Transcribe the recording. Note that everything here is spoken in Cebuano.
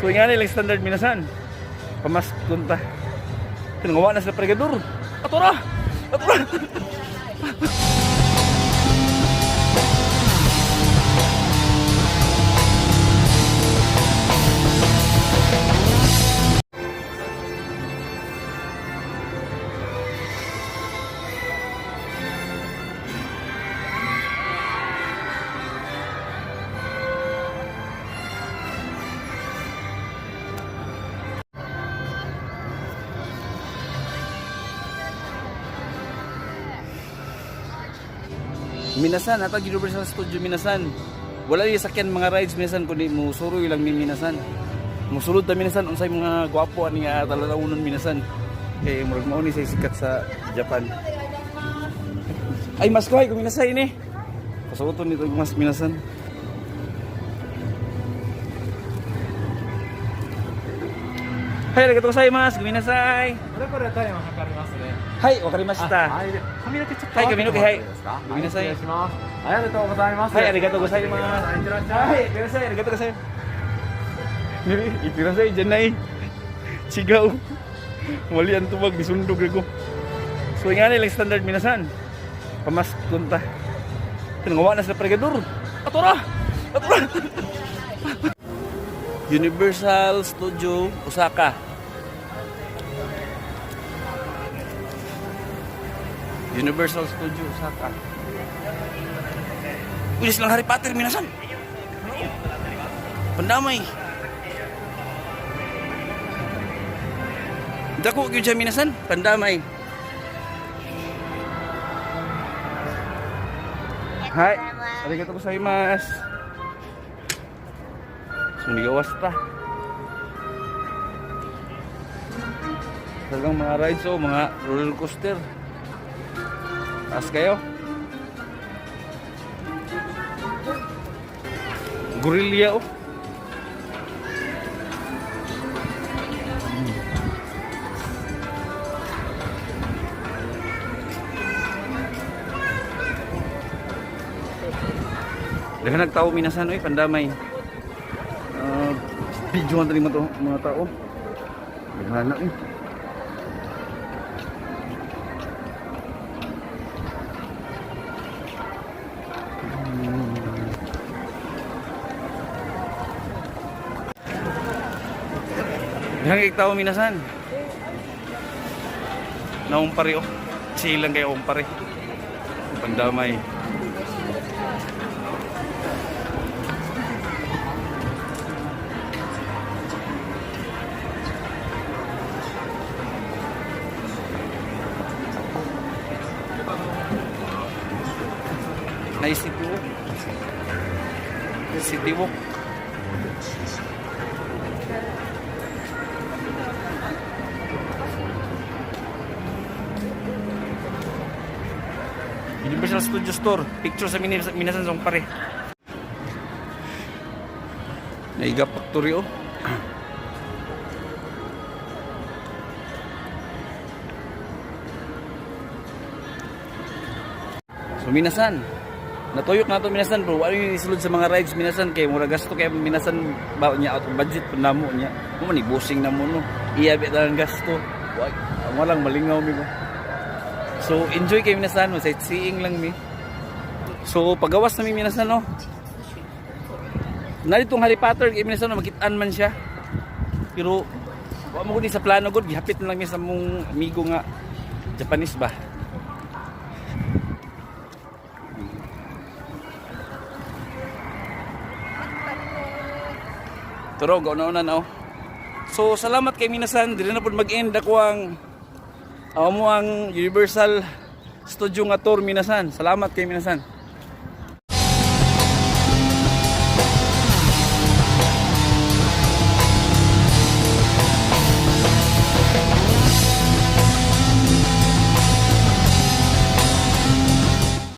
So nga lang standard minasan. Pamas kunta. Tingawa na sila pregador. Atora! Atora! Minasan, atag Universal Studio Minasan. Wala yung sakyan mga rides minasan kundi musuroy lang mi minasan. Musulod ta minasan unsay mga gwapo ani nga talalawnon minasan. Kay murag mao ni say sikat sa Japan. Ay mas ko ay kuminasay ini. Pasuoton nito mas minasan. Hay, arigatou gozaimasu. Guminasai. これこれタイム測りますね。はい、わかりました。あはい、髪の毛ちょっとはい、髪の毛、はい。ごごめんなさい失礼します。ありがとうございます。はい、ありがとうございます。いってらっしゃい。はい、ください、ありがとうございます。Dili, itirasay dyan na eh. Sigaw. Mali ang tubag, nisundog ako. So nga lang standard minasan. Pamas kunta. Tingawa na sila pregador. Atora! Atora! Universal Studio Osaka. Universal Studio Osaka. Uy, silang Harry Potter, minasan. Pandamay. Dako gyud siya minasan, pandamay. Hai, arigatou gozaimasu. So nigawas ta. Talagang mga rides oh, mga roller coaster. Taas kayo. Gorilla oh. Daghan nagtao minasan oy pandamay. Uh, video ang mga to, mga tao. Daghan na eh. Daghan kay tao minasan. Naong pare oh. Chill lang kayo pare. Pandamay. Nice City Walk. City Walk. Universal Studio Store. Picture sa Minasan Song pare. Naiga Factory oh. So minasan. Natuyok na to minasan bro. Ano yung isulod sa mga rides minasan kay mura gasto kay minasan ba niya out of budget pud namo niya. Mo man ibusing na mo no. Iya bi talang gasto. Wa walang malingaw mi ba. So enjoy kay minasan mo sightseeing lang mi. So pagawas na mi minasan no. Naritong Harry Potter kay minasan no makitaan man siya. Pero wa mo gud ni sa plano gud gihapit na lang mi sa mong amigo nga Japanese ba. Turo, gauna-una na oh. So, salamat kay Minasan. Dili na po mag-end ako ang amo ang Universal Studio nga tour Minasan. Salamat kay Minasan.